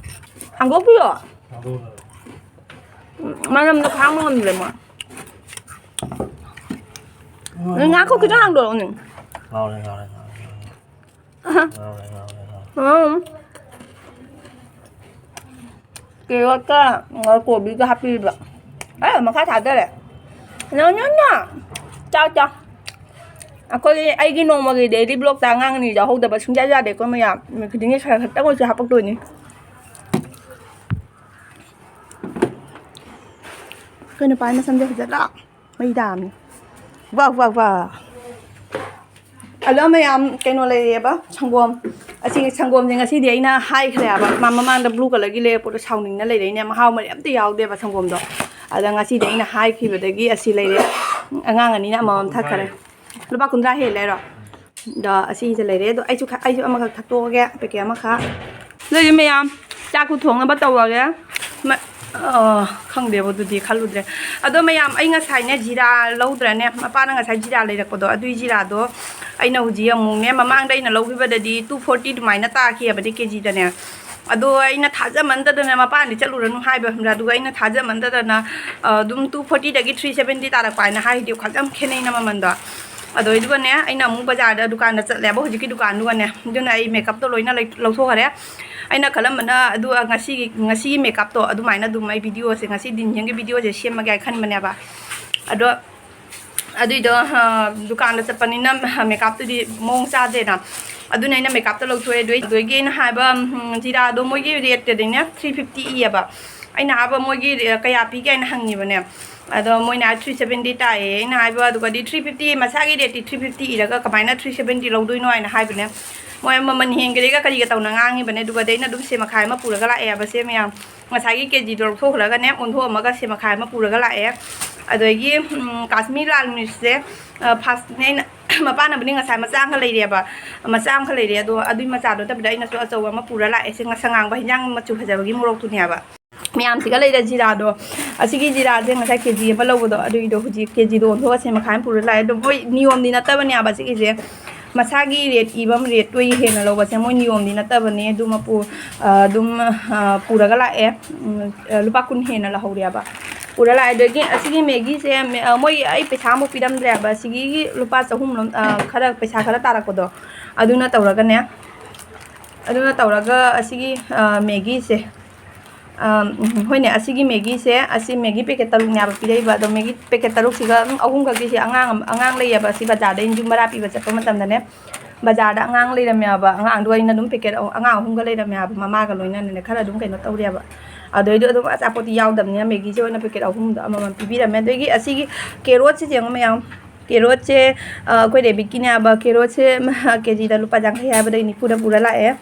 ꯍꯥꯡꯗꯣꯛꯄꯤꯌꯣ꯫ ꯎꯝ, ꯃꯅꯝꯗꯣ ꯈꯥꯡꯕ ꯉꯝꯗ꯭ꯔꯦ ꯃꯣꯏ꯫ ꯉꯥꯏꯈꯣ, ꯈꯤꯇꯪ ꯍꯥꯡꯗꯣꯔꯛꯎꯅꯦ꯫ ꯉꯥꯎꯔꯦ, ꯉꯥꯎꯔꯦ, ꯉꯥꯎꯔꯦ, ꯉꯥꯎꯔꯦ꯫ ꯉꯥꯎꯔꯦ, ꯉꯥꯎꯔꯦ, ꯉꯥꯎꯔꯦ꯫ ꯎꯝ꯫ ꯀꯦꯔꯣꯠꯀ ꯀꯣꯕꯤꯒ ꯍꯥꯞꯄꯤꯕ꯫ ꯑꯦ, ꯃꯈꯥ ꯊꯥꯗꯔꯦ꯫ ꯅꯣ, ꯅꯣ, ꯅꯣ꯫ ꯆꯥꯎ, ꯆꯥꯎ꯫ ꯑꯩꯈꯣꯏꯒꯤ, ꯑꯩꯒꯤ ꯅꯣꯡꯃꯒꯤ daily vlogꯇ ꯑꯉꯥꯡ ꯑꯅꯤ ꯌꯥꯎꯍꯧꯗꯕ ꯁꯨꯡꯌꯥ ꯌꯥꯗꯦꯀꯣ ꯃꯌꯥꯝ꯫ ꯅꯨꯃꯤꯠ ꯈꯨꯗꯤꯡꯒꯤ ꯈꯔ ꯈꯛꯇꯪ ꯑꯣꯏꯔꯁꯨ ꯍꯥꯄꯛꯇꯣꯏꯅꯤ꯫ ꯑꯩꯈꯣꯏ ꯅꯨꯄꯥꯒꯤ ꯃꯁꯝꯁꯦ ꯐꯖꯗ꯭ꯔꯥ? ꯃꯩ ꯇꯥꯕꯅꯤ꯫ ꯋꯥ, ꯋꯥ, ꯋꯥ꯫ ꯑꯗꯣ ꯃꯌꯥꯝ, ꯀꯩꯅꯣ ꯂꯩꯔꯦꯕ, ꯁꯪꯒꯣꯝ꯫ ꯑꯁꯤ ꯁꯪꯒꯣꯝꯁꯦ ꯉꯁꯤꯗꯤ ꯑꯩꯅ ꯍꯥꯏꯈ꯭ꯔꯦꯕ, ꯃꯥ ꯃꯃꯥꯡꯗ blue colourꯒꯤ ꯂꯩꯔꯛꯄꯗꯣ ꯁꯥꯎꯅꯤꯡꯅ ꯂꯩꯔꯛꯏꯅꯦ, ꯃꯍꯥꯎ ꯃꯔꯤ ꯑꯝꯇ ꯌꯥꯎꯗꯦꯕ ꯁꯪꯒꯣꯝꯗꯣ꯫ ꯑꯗ ꯉꯁꯤꯗꯤ ꯑꯩꯅ ꯍꯥꯏꯈꯤꯕꯗꯒꯤ ꯑꯁꯤ ꯂꯩꯔꯦ꯫ ꯑꯉꯥꯡ ꯑꯅꯤꯅ ꯑꯃꯃꯝ ꯊꯛꯈꯔꯦ꯫ ꯂꯨꯄꯥ ꯀꯨꯟꯊ꯭ꯔꯥ ꯍꯦꯜꯂꯦ ꯍꯥꯏꯔꯣ? ꯑꯗꯣ ꯑꯁꯤꯁꯦ ꯂꯩꯔꯦ꯫ ꯑꯗꯣ ꯑꯩꯁꯨ ꯈ-, ꯑꯩꯁꯨ ꯑꯃꯈꯛ ꯊꯛꯇꯣꯛꯑꯒꯦ, packet ꯑꯃꯈꯛ꯫ ꯑꯗꯨꯗꯤ ꯃꯌꯥꯝ, ꯆꯥꯛꯇꯨ ꯊꯣꯡꯅꯕ ꯇꯧꯔꯒꯦ꯫ ꯃ-, ꯑ, ꯈꯪꯗꯦꯕ, ꯑꯗꯨꯗꯤ ꯈꯜꯂꯨꯗ꯭ꯔꯦ꯫ ꯑꯗꯣ ꯃꯌꯥꯝ, ꯑꯩ ꯉꯁꯥꯏꯅꯦ ꯖꯤꯔꯥ ꯂꯧꯗ꯭ꯔꯅꯦ, ꯃꯄꯥꯅ ꯉꯁꯥꯏ ꯖꯤꯔꯥ ꯂꯩꯔꯛꯄꯗꯣ, ꯑꯗꯨꯏ ꯖꯤꯔꯥꯗꯣ ꯑꯩꯅ ꯍꯧꯖꯤꯛ ꯑꯃꯨꯛꯅꯦ, ꯃꯃꯥꯡꯗ ꯑꯩꯅ ꯂꯧꯈꯤꯕꯗꯗꯤ two forty ꯑꯗꯨꯃꯥꯏꯅ ꯇꯥꯈꯤꯑꯕꯅꯦ ꯀꯦꯖꯤꯗꯅꯦ꯫ ꯑꯗꯣ ꯑꯩꯅ ꯊꯥꯖꯃꯟꯗꯗꯅ ꯃꯄꯥꯟꯗꯤ ꯆꯠꯂꯨꯔꯅꯨ ꯍꯥꯏꯕ, ꯈꯪꯕ꯭ꯔꯥ? ꯑꯗꯨꯒ ꯑꯩꯅ ꯊꯥꯖꯃꯟꯗꯗꯅ, ꯑ, ꯑꯗꯨꯝ two fortyꯗꯒꯤ three seventy ꯇꯥꯔꯛꯄ ꯍꯥꯏꯅ ꯍꯥꯏꯗꯤ ꯈ꯭ꯋꯥꯏꯗꯩ ꯌꯥꯝ ꯈꯦꯠꯅꯩꯅ ꯃꯃꯟꯗꯣ꯫ ꯑꯗꯨꯏꯗꯨꯒꯅꯦ, ꯑꯩꯅ ꯑꯃꯨꯛ ꯕꯖꯥꯔꯗ, ꯗꯨꯀꯥꯟꯗ ꯆꯠꯂꯦꯕ ꯍꯧꯖꯤꯛꯀꯤ ꯗꯨꯀꯥꯟꯗꯨꯒꯅꯦ꯫ ꯑꯗꯨꯅ ꯑꯩ ꯃꯦꯀꯞꯇꯣ ꯂꯣꯏꯅ ꯂꯩ-, ꯂꯧꯊꯣꯛꯈꯔꯦ꯫ ꯑꯩꯅ ꯈꯜꯂꯝꯕꯅ ꯑꯗꯨ, ꯑ, ꯉꯁꯤꯒꯤ, ꯉꯁꯤꯒꯤ ꯃꯦꯀꯞꯇꯣ ꯑꯗꯨꯃꯥꯏꯅ ꯑꯗꯨꯝ ꯑꯩ ꯚꯤꯗꯤꯑꯣꯁꯦ, ꯉꯁꯤ ꯗꯤꯟ ꯍꯤꯌꯥꯡꯒꯤ ꯚꯤꯗꯤꯑꯣꯁꯦ ꯁꯦꯝꯃꯒꯦ ꯍꯥꯏꯅ ꯈꯟꯕꯅꯦꯕ꯫ ꯑꯗꯣ ꯑꯗꯨꯏꯗꯣ, ꯑ, ꯗꯨꯀꯥꯟꯗ ꯆꯠꯄꯅꯤꯅ ꯃꯦꯀꯞꯇꯨꯗꯤ ꯃꯑꯣꯡ ꯆꯥꯗꯦꯅ꯫ ꯑꯗꯨꯅ ꯑꯩꯅ ꯃꯦꯀꯞꯇꯣ ꯂꯧꯊꯣꯛꯑꯦ꯫ ꯑꯗꯨꯏ-, ꯑꯗꯨꯗꯒꯤ ꯑꯩꯅ ꯍꯥꯏꯕ, ꯎꯝ, ꯖꯤꯔꯥꯗꯣ ꯃꯣꯏꯒꯤ ꯔꯦꯠꯇꯗꯤꯅꯦ three fifty ꯏꯌꯦꯕ꯫ ꯑꯩꯅ ꯍꯥꯏꯕ, "ꯃꯣꯏꯒꯤ ꯔꯦ-, ꯀꯌꯥ ꯄꯤꯒꯦ?" ꯍꯥꯏꯅ ꯍꯪꯉꯤꯕꯅꯦ꯫ ꯑꯗꯣ ꯃꯣꯏꯅ three seventy ꯇꯥꯏꯌꯦ꯫ ꯑꯩꯅ ꯍꯥꯏꯕ, ꯑꯗꯨꯒꯗꯤ three fifty ꯃꯁꯥꯒꯤ ꯔꯦꯠꯇꯤ three fifty ꯏꯔꯒ ꯀꯃꯥꯏꯅ three seventy ꯂꯧꯗꯣꯏꯅꯣ ꯍꯥꯏꯅ ꯍꯥꯏꯕꯅꯦ꯫ ꯃꯣꯏ ꯃꯃꯜ ꯍꯦꯟꯒ꯭ꯔꯦꯒ ꯀꯔꯤꯒ ꯇꯧꯅ ꯉꯥꯡꯉꯤꯕꯅꯦ꯫ ꯑꯗꯨꯒꯗꯤ ꯑꯩꯅ ꯑꯗꯨꯝ ꯁꯦ ꯃꯈꯥꯏ ꯑꯃ ꯄꯨꯔꯒ ꯂꯥꯛꯑꯦꯕ ꯁꯦ ꯃꯌꯥꯝ꯫ ꯉꯁꯥꯏꯒꯤ ꯀꯦ ꯖꯤꯗꯣ ꯂꯧꯊꯣꯛꯈ꯭ꯔꯒꯅꯦ, ꯑꯣꯟꯊꯣꯛꯑꯝꯃꯒ ꯁꯦ ꯃꯈꯥꯏ ꯑꯃ ꯄꯨꯔꯒ ꯂꯥꯛꯑꯦ꯫ ꯑꯗꯒꯤ, ꯎꯝ, ꯀꯥꯁꯃꯤꯔ ꯂꯥꯜ ꯃꯤꯔꯆꯁꯦ, ꯑ, ꯐꯥꯔꯁꯅꯦ ꯑꯩꯅ ꯃꯄꯥꯟꯅꯕꯨꯗꯤ ꯉꯁꯥꯏ ꯃꯆꯥ ꯑꯃꯈꯛ ꯂꯩꯔꯦꯕ, ꯃꯆꯥ ꯑꯃꯈꯛ ꯂꯩꯔꯦ꯫ ꯑꯗꯣ ꯑꯗꯨꯏ ꯃꯆꯥꯗꯣ ꯅꯠꯇꯕꯤꯗ ꯑꯩꯅꯁꯨ ꯑꯆꯧꯕ ꯑꯃ ꯄꯨꯔ ꯂꯥꯛꯑꯦ꯫ ꯁꯤ ꯉꯁꯪ ꯉꯥꯡꯕ ꯍꯤꯟꯖꯥꯡ ꯃꯆꯨ ꯐꯖꯕꯒꯤ ꯃꯣꯔꯣꯛꯇꯨꯅꯦꯕ꯫ ꯃꯌꯥꯝꯁꯤꯒ ꯂꯩꯔꯦ ꯖꯤꯔꯥꯗꯣ꯫ ꯑꯁꯤꯒꯤ ꯖꯤꯔꯥꯁꯦ ꯉꯁꯥꯏ ꯀꯦ ꯖꯤ ꯑꯃ ꯂꯧꯕꯗꯣ, ꯑꯗꯨꯒꯤꯗꯣ ꯍꯧꯖꯤꯛ ꯀꯦ ꯖꯤꯗꯣ ꯑꯣꯟꯊꯣꯛꯑ ꯁꯦ ꯃꯈꯥꯏ ꯑꯃ ꯄꯨꯔ ꯂꯥꯛꯑꯦ꯫ ꯑꯗꯣ ꯃꯣꯏ ꯅꯤꯌꯣꯝꯗꯤ ꯅꯠꯇꯕꯅꯦꯕ ꯁꯤꯒꯤꯁꯦ꯫ ꯃꯁꯥꯒꯤ ꯔꯦꯠ ꯏꯕ ꯔꯦꯠꯇꯣ ꯍꯦꯟꯅ ꯂꯧꯕꯁꯦ ꯃꯣꯏ ꯅꯤꯌꯣꯝꯗꯤ ꯅꯠꯇꯕꯅꯦ꯫ ꯑꯗꯨ ꯃꯄꯨ-, ꯑ, ꯑꯗꯨꯝ, ꯑ, ꯄꯨꯔꯒ ꯂꯥꯛꯑꯦ꯫ ꯎꯝ, ꯑ, ꯂꯨꯄꯥ ꯀꯨꯟ ꯍꯦꯟꯅ ꯂꯧꯍꯧꯔꯦꯕ꯫ ꯄꯨꯔ ꯂꯥꯛꯑꯦ꯫ ꯑꯗꯒꯤ ꯑꯁꯤꯒꯤ ꯃꯦꯒꯤꯁꯦ, ꯃꯦ-, ꯑ, ꯃꯣꯏ ꯑꯩ ꯄꯩꯁꯥ ꯑꯃꯨꯛ ꯄꯤꯔꯝꯗ꯭ꯔꯦꯕ꯫ ꯑꯁꯤꯒꯤ ꯂꯨꯄꯥ ꯆꯍꯨꯝ ꯂꯣꯝ-, ꯑ, ꯈꯔ ꯄꯩꯁꯥ ꯈꯔ ꯇꯥꯔꯛꯄꯗꯣ, ꯑꯗꯨꯅ ꯇꯧꯔꯒꯅꯦ, ꯑꯗꯨꯅ ꯇꯧꯔꯒ ꯑꯁꯤꯒꯤ, ꯑ, ꯃꯦꯒꯤꯁꯦ, ꯑ, ꯎꯝ, ꯍꯣꯏꯅꯦ, ꯑꯁꯤꯒꯤ ꯃꯦꯒꯤꯁꯦ, ꯑꯁꯤ ꯃꯦꯒꯤ ꯄꯦꯀꯦꯠ ꯇꯔꯨꯛꯅꯦꯕ ꯄꯤꯔꯛꯏꯕ꯫ ꯑꯗꯣ ꯃꯦꯒꯤ ꯄꯦꯀꯦꯠ ꯇꯔꯨꯛꯁꯤꯒ ꯑꯗꯨꯝ ꯑꯍꯨꯝꯈꯛꯀꯤꯁꯦ ꯑꯉꯥꯡ ꯑꯃ, ꯑꯉꯥꯡ ꯂꯩꯌꯦꯕ ꯑꯁꯤ ꯕꯖꯥꯔꯗ ꯌꯨꯝ ꯚꯔꯥ ꯄꯤꯕ ꯆꯠꯄ ꯃꯇꯝꯗꯅꯦ, ꯕꯖꯥꯔꯗ ꯑꯉꯥꯡ ꯂꯩꯔꯝꯃꯦꯕ꯫ ꯑꯉꯥꯡꯗꯣ ꯑꯩꯅ ꯑꯗꯨꯝ ꯄꯦꯀꯦꯠ ꯑꯍꯨꯝ, ꯑꯉꯥꯡ ꯑꯍꯨꯝꯒ ꯂꯩꯔꯝꯃꯦꯕ, ꯃꯃꯥꯒ ꯂꯣꯏꯅꯅꯅꯦ꯫ ꯈꯔ ꯑꯗꯨꯝ ꯀꯩꯅꯣ ꯇꯧꯔꯦꯕ꯫ ꯑꯗꯨꯏꯗꯣ ꯑꯗꯨꯝ ꯑꯆꯥꯄꯣꯠꯇꯤ ꯌꯥꯎꯗꯕꯅꯤꯅ ꯃꯦꯒꯤꯁꯦ ꯑꯣꯏꯅ ꯄꯦꯀꯦꯠ ꯑꯍꯨꯝꯗꯣ ꯑꯃꯃꯝ ꯄꯤꯕꯤꯔꯝꯃꯦ꯫ ꯑꯗꯒꯤ ꯑꯁꯤꯒꯤ ꯀꯦꯔꯣꯠꯁꯤꯁꯦ ꯌꯦꯡꯉꯣ ꯃꯌꯥꯝ, ꯀꯦꯔꯣꯠꯁꯦ, ꯑ, ꯑꯩꯈꯣꯏ ꯔꯦꯕꯤꯠꯀꯤꯅꯦꯕ꯫ ꯀꯦꯔꯣꯠꯁꯦ ꯀꯦ ꯖꯤꯗ ꯂꯨꯄꯥ ꯌꯥꯡꯈꯩ ꯍꯥꯏꯕꯗꯒꯤ ꯅꯤꯐꯨꯗ ꯄꯨꯔ ꯂꯥꯛꯑꯦ꯫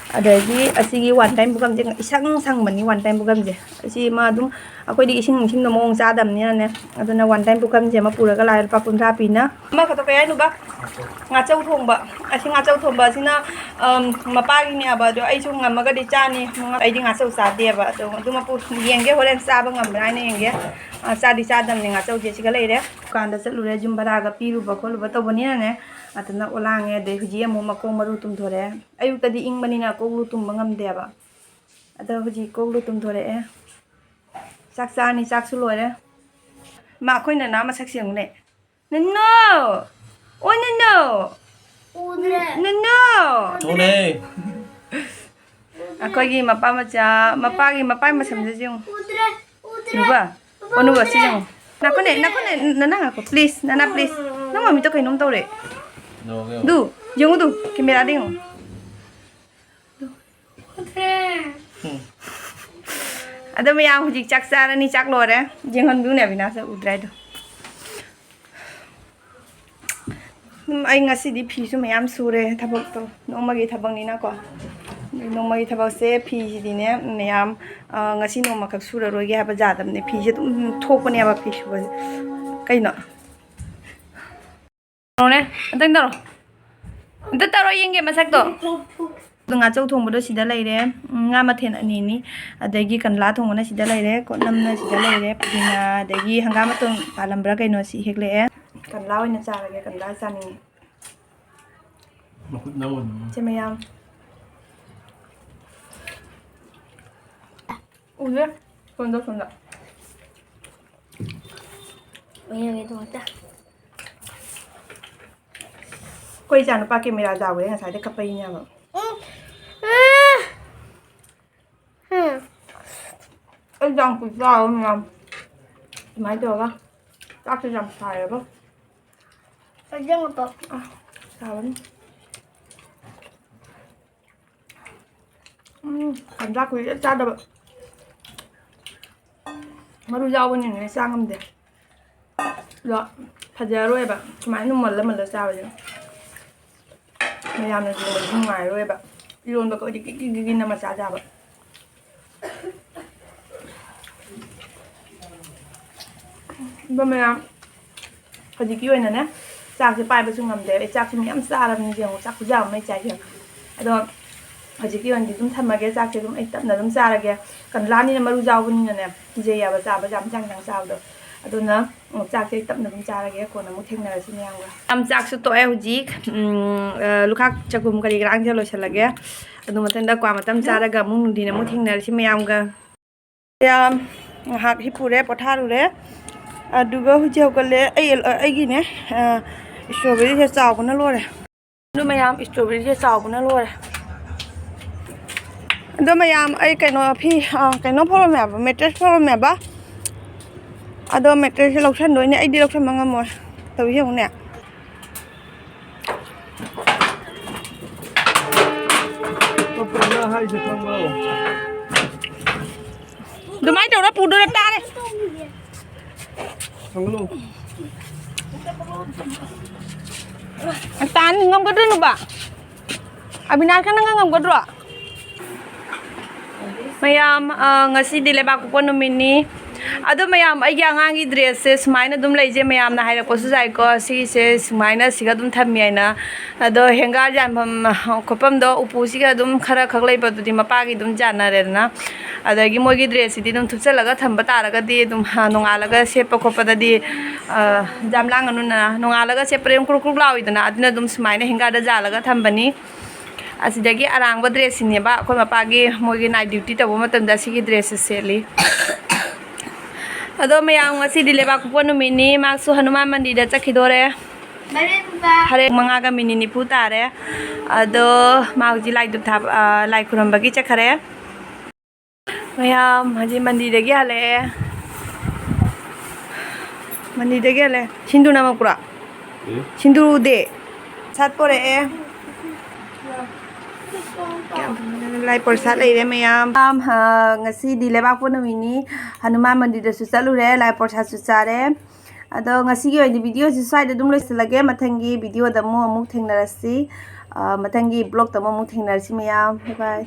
ꯑꯗꯒꯤ ꯑꯁꯤꯒꯤ one time ꯄꯨꯈꯝꯁꯦ ꯏꯁꯪ ꯁꯪꯕꯅꯤ, one time ꯄꯨꯈꯝꯁꯦ꯫ ꯑꯁꯤ ꯃꯥ ꯑꯗꯨꯝ, ꯑꯩꯈꯣꯏꯗꯤ ꯏꯁꯤꯡ, ꯏꯁꯤꯡꯗꯣ ꯃꯑꯣꯡ ꯆꯥꯗꯕꯅꯤꯅꯅꯦ, ꯑꯗꯨꯅ one time ꯄꯨꯈꯝꯁꯦ ꯑꯃ ꯄꯨꯔꯒ ꯂꯥꯛꯑꯦ, ꯂꯨꯄꯥ ꯀꯨꯟꯊ꯭ꯔꯥ ꯄꯤꯅ꯫ ꯑꯃꯈꯛꯇ ꯀꯩ ꯍꯥꯏꯅꯣꯕ? ꯉꯥꯆꯧ ꯊꯣꯡꯕ꯫ ꯑꯁꯤ ꯉꯥꯆꯧ ꯊꯣꯡꯕ ꯑꯁꯤꯅ, ꯑꯝ, ꯃꯄꯥꯒꯤꯅꯦꯕ, ꯑꯗꯣ ꯑꯩꯁꯨ ꯉꯝꯃꯒꯗꯤ ꯆꯥꯅꯤ꯫ ꯑꯩꯗꯤ ꯉꯥꯆꯧ ꯆꯥꯗꯦꯕ, ꯑꯗꯣ ꯑꯗꯨ ꯃꯄꯨ ꯌꯦꯡꯒꯦ, ꯍꯣꯔꯦꯟ ꯆꯥꯕ ꯉꯝꯕ꯭ꯔꯥ ꯍꯥꯏꯅ ꯌꯦꯡꯒꯦ꯫ ꯑ, ꯆꯥꯗꯤ ꯆꯥꯗꯕꯅꯤ, ꯉꯥꯆꯧꯁꯦ ꯁꯤꯒ ꯂꯩꯔꯦ꯫ ꯗꯨꯀꯥꯟꯗ ꯆꯠꯂꯨꯔꯦ, ꯌꯨꯝ ꯚꯔꯥꯒ ꯄꯤꯔꯨꯕ ꯈꯣꯠꯂꯨꯕ ꯇꯧꯕꯅꯤꯅꯅꯦ, ꯑꯗꯨꯅ ꯑꯣꯂꯥꯡꯉꯦ꯫ ꯑꯗꯩ ꯍꯧꯖꯤꯛ ꯑꯃꯨꯛ ꯃꯈꯣꯡ ꯃꯔꯨ ꯇꯨꯝꯊꯣꯔꯛꯑꯦ꯫ ꯑꯌꯨꯛꯇꯗꯤ ꯏꯪꯕꯅꯤꯅ ꯀꯣꯛꯂꯨ ꯇꯨꯝꯕ ꯉꯝꯗꯦꯕ꯫ ꯑꯗꯣ ꯍꯧꯖꯤꯛ ꯀꯣꯛꯂꯨ ꯇꯨꯝꯊꯣꯔꯛꯑꯦ꯫ ꯆꯥꯛ ꯆꯥꯅꯤ, ꯆꯥꯛꯁꯨ ꯂꯣꯏꯔꯦ꯫ ꯃꯥ, ꯑꯩꯈꯣꯏ ꯅꯅꯥ ꯃꯁꯛꯁꯦ ꯌꯦꯡꯉꯨꯅꯦ꯫ ꯅꯅꯣ! ꯑꯣ, ꯅꯣ, ꯅꯣ꯫ ꯎꯗ꯭ꯔꯦ꯫ ꯅꯣ, ꯅꯣ꯫ ꯊꯣꯛꯂꯦ꯫ ꯑꯩꯈꯣꯏꯒꯤ ꯃꯄꯥ ꯃꯆꯥ, ꯃꯄꯥꯒꯤ, ꯃꯄꯥꯒꯤ ꯃꯁꯝꯁꯦ ꯌꯦꯡꯉꯨ꯫ ꯎꯗ꯭ꯔꯦ꯫ ꯎꯗ꯭ꯔꯦ꯫ ꯅꯨꯕ, ꯑꯣ, ꯅꯨꯕ, ꯁꯤ ꯌꯦꯡꯉꯨ꯫ ꯅꯥꯈꯣꯅꯦ, ꯅꯥꯈꯣꯅꯦ, ꯅꯅꯥ ꯉꯥꯏꯈꯣ, please, ꯅꯅꯥ, please꯫ ꯅꯪ ꯃꯃꯤꯠꯇꯣ ꯀꯩꯅꯣꯝ ꯇꯧꯔꯦ꯫ ꯅꯣꯛꯑꯣ꯫ ꯑꯗꯨ, ꯌꯦꯡꯉꯨ ꯑꯗꯨ, camera ꯗ ꯌꯦꯡꯉꯨ꯫ ꯎꯗ꯭ꯔꯦ꯫ ꯑꯗꯣ ꯃꯌꯥꯝ ꯍꯧꯖꯤꯛ ꯆꯥꯛ ꯆꯥꯔꯅꯤ, ꯆꯥꯛ ꯂꯣꯏꯔꯦ꯫ ꯌꯦꯡꯍꯟꯕꯤꯌꯨꯅꯦ ꯑꯕꯤꯅꯥꯁꯇ, ꯎꯗ꯭ꯔꯦ ꯍꯥꯏꯗꯣ꯫ ꯎꯝ, ꯑꯩ ꯉꯁꯤꯗꯤ ꯐꯤꯁꯨ ꯃꯌꯥꯝ ꯁꯨꯔꯦ, ꯊꯕꯛꯇꯣ ꯅꯣꯡꯃꯒꯤ ꯊꯕꯛꯅꯤꯅꯀꯣ꯫ ꯅꯣꯡꯃꯒꯤ ꯊꯕꯛꯁꯦ, ꯐꯤꯁꯤꯗꯤꯅꯦ ꯃꯌꯥꯝ, ꯑ, ꯉꯁꯤ ꯅꯣꯡꯃꯈꯛ ꯁꯨꯔꯔꯣꯏꯒꯦ ꯍꯥꯏꯕ ꯌꯥꯗꯕꯅꯦ꯫ ꯐꯤꯁꯦ ꯑꯗꯨꯝ ꯊꯣꯛꯄꯅꯦꯕ ꯐꯤ ꯁꯨꯕꯁꯦ꯫ ꯀꯩꯅꯣ? ꯇꯧꯔꯣꯅꯦ, ꯑꯝꯇꯪ ꯇꯧꯔꯣ꯫ ꯑꯝꯇ ꯇꯧꯔꯣ ꯌꯦꯡꯒꯦ ꯃꯁꯛꯇꯣ꯫ ꯑꯗꯣ ꯉꯥꯆꯧ ꯊꯣꯡꯕꯗꯣ ꯁꯤꯗ ꯂꯩꯔꯦ꯫ ꯎꯝ, ꯉꯥ ꯃꯊꯦꯜ ꯑꯅꯤꯅꯤ꯫ ꯑꯗꯒꯤ ꯀꯟꯂꯥ ꯊꯣꯡꯕꯅ ꯁꯤꯗ ꯂꯩꯔꯦ꯫ ꯀꯣꯠꯅꯝꯅ ꯁꯤꯗ ꯂꯩꯔꯦ꯫ ꯄꯨꯗꯤꯅꯥ, ꯑꯗꯒꯤ ꯍꯪꯒꯥꯝ ꯃꯇꯣꯟ ꯄꯥꯜꯂꯝꯕ꯭ꯔꯥ ꯀꯩꯅꯣ, ꯁꯤ ꯍꯦꯛꯂꯛꯑꯦ꯫ ꯀꯟꯂꯥ ꯑꯣꯏꯅ ꯆꯥꯔꯒꯦ, ꯀꯟꯂꯥ ꯆꯥꯅꯤꯡꯉꯤ꯫ ꯃꯈꯨꯠ ꯅꯧꯕꯅꯤ꯫ ꯁꯦ ꯃꯌꯥꯝ꯫ ꯎꯗꯦ꯫ ꯁꯣꯝꯗ, ꯁꯣꯝꯗ꯫ ꯎꯏꯌꯦ, ꯎꯏꯌꯦ, ꯑꯗꯨꯃꯛꯇ꯫ ꯑꯩꯈꯣꯏ ꯏꯆꯥꯅꯨꯄꯥ camera ꯌꯥꯎꯋꯦ, ꯉꯁꯥꯏꯗꯩ ꯀꯞꯄꯛꯏꯅꯦꯕ꯫ ꯎꯝ꯫ ꯑꯥ꯫ ꯍꯝ꯫ ꯑꯩ ꯌꯥꯝ ꯀꯨꯏ ꯆꯥꯔꯣꯏ ꯃꯌꯥꯝ꯫ ꯑꯗꯨꯃꯥꯏꯅ ꯇꯧꯔꯒ ꯆꯥꯛꯁꯦ ꯌꯥꯝ ꯁꯥꯏꯌꯦꯕ꯫ ꯑꯁꯦꯡꯕ꯫ ꯑ, ꯁꯥꯕꯅꯤ꯫ ꯎꯝ, ꯀꯟꯖꯥ ꯀꯨꯏꯔꯦ ꯆꯥꯗꯕ꯫ ꯃꯔꯨ ꯌꯥꯎꯕꯅꯤꯅꯅꯦ ꯆꯥ ꯉꯝꯗꯦ꯫ ꯑꯗꯣ ꯐꯖꯔꯣꯏꯕ ꯁꯨꯃꯥꯏꯅ ꯃꯜꯂ ꯃꯜꯂ ꯆꯥꯕꯁꯦ꯫ ꯃꯌꯥꯝꯅ ꯌꯦꯡꯕꯗꯁꯨ ꯅꯨꯡꯉꯥꯏꯔꯣꯏꯕ꯫ ꯏꯔꯣꯟꯕꯒ ꯑꯣꯏꯗꯤ ꯀꯤꯛ ꯀꯤꯛ ꯀꯤꯛ ꯀꯤꯛ ꯅꯝꯃ ꯆꯥ ꯌꯥꯕ꯫ ꯑꯗꯣ ꯃꯌꯥꯝ, ꯍꯧꯖꯤꯛꯀꯤ ꯑꯣꯏꯅꯅꯦ, ꯆꯥꯛꯁꯦ ꯄꯥꯏꯕꯁꯨ ꯉꯝꯗꯦ꯫ ꯑꯩ ꯆꯥꯛꯁꯦ ꯃꯌꯥꯝ ꯆꯥꯔꯕꯅꯤ, ꯌꯦꯡꯉꯣ, ꯆꯥꯛ ꯈꯨꯌꯥꯝ ꯑꯃ ꯑꯩ ꯆꯥꯏꯁꯦ꯫ ꯑꯗꯣ ꯍꯧꯖꯤꯛꯀꯤ ꯑꯣꯏꯅꯗꯤ ꯑꯗꯨꯝ ꯊꯝꯃꯒꯦ, ꯆꯥꯛꯁꯦ ꯑꯗꯨꯝ ꯑꯩ ꯇꯞꯅ ꯑꯗꯨꯝ ꯆꯥꯔꯒꯦ꯫ ꯀꯟꯂꯥꯅꯤꯅ ꯃꯔꯨ ꯌꯥꯎꯕꯅꯤꯅꯅꯦ, ꯀꯤꯖꯩꯌꯦꯕ ꯆꯥꯕꯁꯦ, ꯌꯥꯝ ꯆꯥꯡ ꯆꯥꯡ ꯆꯥꯕꯗꯣ꯫ ꯑꯗꯨꯅ, ꯎꯝ, ꯆꯥꯛꯁꯦ ꯑꯩ ꯇꯞꯅ ꯑꯗꯨꯝ ꯆꯥꯔꯒꯦ, ꯀꯣꯟꯅ ꯑꯃꯨꯛ ꯊꯦꯡꯅꯔꯁꯤ ꯃꯌꯥꯝꯒ꯫ ꯌꯥꯝ ꯆꯥꯛꯁꯨ ꯇꯣꯛꯑꯦ ꯍꯧꯖꯤꯛ꯫ ꯎꯝ, ꯑ, ꯂꯨꯈꯥꯛ ꯆꯒꯨꯝ ꯀꯔꯤ ꯀꯔꯥꯡꯁꯦ ꯂꯣꯏꯁꯤꯜꯂꯒꯦ꯫ ꯑꯗꯨ ꯃꯊꯪꯗ ꯀ꯭ꯋꯥ ꯃꯇꯝ ꯆꯥꯔꯒ ꯑꯃꯨꯛ ꯅꯨꯡꯊꯤꯟ ꯑꯃꯨꯛ ꯊꯦꯡꯅꯔꯁꯤ ꯃꯌꯥꯝꯒ꯫ ꯌꯥꯝ ꯉꯥꯏꯍꯥꯛ ꯍꯤꯞꯄꯨꯔꯦ, ꯄꯣꯊꯥꯔꯨꯔꯦ꯫ ꯑꯗꯨꯒ ꯍꯧꯖꯤꯛ ꯍꯧꯒꯠꯂꯦ꯫ ꯑꯩ, ꯑꯩꯒꯤꯅꯦ, ꯑ, Strawberryꯁꯦ ꯆꯥꯎꯕꯅ ꯂꯣꯏꯔꯦ꯫ ꯑꯗꯨ ꯃꯌꯥꯝ, strawberryꯁꯦ ꯆꯥꯎꯕꯅ ꯂꯣꯏꯔꯦ꯫ ꯑꯗꯣ ꯃꯌꯥꯝ, ꯑꯩ ꯀꯩꯅꯣ ꯐꯤ, ꯑ, ꯀꯩꯅꯣ ꯐꯧꯔꯝꯃꯦꯕ, mattress ꯐꯧꯔꯝꯃꯦꯕ꯫ ꯑꯗꯣ mattressꯁꯦ ꯂꯧꯁꯟꯗꯣꯏꯅꯦ, ꯑꯩꯗꯤ ꯂꯧꯁꯟꯕ ꯉꯝꯃꯣꯏ꯫ ꯇꯧꯔꯤꯁꯦ ꯌꯦꯡꯉꯨꯅꯦ꯫ ꯑꯗꯨꯃꯥꯏꯅ ꯇꯧꯔ ꯄꯨꯗꯣꯏꯔ ꯇꯥꯔꯦ꯫ ꯇꯥꯟ ꯉꯝꯒꯗ꯭ꯔꯣ ꯅꯨꯄꯥ? ꯑꯕꯤꯅꯥꯁꯀ ꯅꯪꯒ ꯉꯝꯒꯗ꯭ꯔꯣ? ꯃꯌꯥꯝ, ꯑ, ꯉꯁꯤꯗꯤ ꯂꯩꯕꯥꯛꯄꯣꯛꯄ ꯅꯨꯃꯤꯠꯅꯤ꯫ ꯑꯗꯣ ꯃꯌꯥꯝ, ꯑꯩꯒꯤ ꯑꯉꯥꯡꯒꯤ dressꯁꯦ ꯁꯨꯃꯥꯏꯅ ꯑꯗꯨꯝ ꯂꯩꯖꯩ, ꯃꯌꯥꯝꯅ ꯍꯥꯏꯔꯛꯄꯁꯨ ꯌꯥꯏꯀꯣ, ꯁꯤꯁꯦ ꯁꯨꯃꯥꯏꯅ ꯁꯤꯒ ꯑꯗꯨꯝ ꯊꯝꯃꯤ ꯍꯥꯏꯅ꯫ ꯑꯗꯣ ꯍꯦꯡꯒꯥꯔ ꯌꯥꯟꯐꯝ ꯈꯣꯠꯐꯝꯗꯣ ꯎꯄꯨꯁꯤꯒ ꯑꯗꯨꯝ ꯈꯔ ꯈꯛ ꯂꯩꯕꯗꯨꯗꯤ ꯃꯄꯥꯒꯤ ꯑꯗꯨꯝ ꯌꯥꯅꯔꯦꯗꯅ꯫ ꯑꯗꯒꯤ ꯃꯣꯏꯒꯤ dressꯁꯤꯗꯤ ꯑꯗꯨꯝ ꯊꯨꯞꯆꯜꯂꯒ ꯊꯝꯕ ꯇꯥꯔꯒꯗꯤ ꯑꯗꯨꯝ, ꯍꯥ, ꯅꯣꯡꯉꯥꯜꯂꯒ ꯁꯦꯠꯄ ꯈꯣꯠꯄꯗꯗꯤ, ꯑ, ꯌꯥꯝ ꯂꯥꯡꯉꯅꯨꯅ, ꯅꯣꯡꯉꯥꯜꯂꯒ ꯁꯦꯠꯄꯗꯤ ꯑꯗꯨꯝ ꯀ꯭ꯔꯨꯛ ꯀ꯭ꯔꯨꯛ ꯂꯥꯎꯏꯗꯅ, ꯑꯗꯨꯅ ꯑꯗꯨꯝ ꯁꯨꯃꯥꯏꯅ ꯍꯦꯡꯒꯥꯔꯗ ꯌꯥꯜꯂꯒ ꯊꯝꯕꯅꯤ꯫ ꯑꯁꯤꯗꯒꯤ ꯑꯔꯥꯡꯕ dressꯁꯤꯅꯦꯕ, ꯑꯩꯈꯣꯏ ꯃꯄꯥꯒꯤ ꯃꯣꯏꯒꯤ night duty ꯇꯧꯕ ꯃꯇꯝꯗ ꯑꯁꯤꯒꯤ dressꯁꯦ ꯁꯦꯠꯂꯤ꯫ ꯑꯗꯣ ꯃꯌꯥꯝ, ꯉꯁꯤꯗꯤ ꯂꯩꯕꯥꯛꯄꯣꯛꯄ ꯅꯨꯃꯤꯠꯅꯤ, ꯃꯥꯁꯨ ꯍꯅꯨꯃꯥꯟ ꯃꯟꯗꯤꯔꯗ ꯆꯠꯈꯤꯗꯣꯔꯦ꯫ ꯍꯣꯔꯦꯟ ꯃꯉꯥꯒ ꯃꯤꯅꯤꯠ ꯅꯤꯐꯨ ꯇꯥꯔꯦ꯫ ꯑꯗꯣ ꯃꯥ ꯍꯧꯖꯤꯛ ꯂꯥꯏ ꯙꯨꯞ ꯊꯥꯕ, ꯑ, ꯂꯥꯏ ꯈꯨꯔꯨꯝꯕꯒꯤ ꯆꯠꯈꯔꯦ꯫ ꯃꯌꯥꯝ ꯍꯧꯖꯤꯛ ꯃꯟꯗꯤꯔꯗꯒꯤ ꯍꯜꯂꯛꯑꯦ꯫ ꯃꯟꯗꯤꯔꯗꯒꯤ ꯍꯜꯂꯛꯑꯦ꯫ ꯁꯤꯟꯗꯨꯔ ꯅꯝꯃꯛꯄ꯭ꯔꯣ? ꯎꯝ꯫ ꯁꯤꯟꯗꯨꯔ ꯎꯗꯦ꯫ ꯁꯥꯠ ꯄꯣꯔꯛꯑꯦ꯫ ꯂꯥꯏ ꯄ꯭ꯔꯁꯥꯠ ꯂꯩꯔꯦ ꯃꯌꯥꯝ꯫ ꯃꯌꯥꯝ, ꯑ, ꯉꯁꯤꯗꯤ ꯂꯩꯕꯥꯛꯄꯣꯛꯄ ꯅꯨꯃꯤꯠꯅꯤ꯫ ꯍꯅꯨꯃꯥꯟ ꯃꯟꯗꯤꯔꯗꯁꯨ ꯆꯠꯂꯨꯔꯦ, ꯂꯥꯏ ꯄ꯭ꯔꯁꯥꯠꯁꯨ ꯆꯥꯔꯦ꯫ ꯑꯗꯣ ꯉꯁꯤꯒꯤ ꯑꯣꯏꯅꯗꯤ videoꯁꯤ ꯁ꯭ꯋꯥꯏꯗ ꯑꯗꯨꯝ ꯂꯣꯏꯁꯤꯜꯂꯒꯦ꯫ ꯃꯊꯪꯒꯤ videoꯗ ꯑꯃꯨꯛ, ꯑꯃꯨꯛ ꯊꯦꯡꯅꯔꯁꯤ꯫ ꯑ, ꯃꯊꯪꯒꯤ vlogꯇ ꯑꯃꯨꯛ, ꯑꯃꯨꯛ ꯊꯦꯡꯅꯔꯁꯤ ꯃꯌꯥꯝ꯫ Bye bye꯫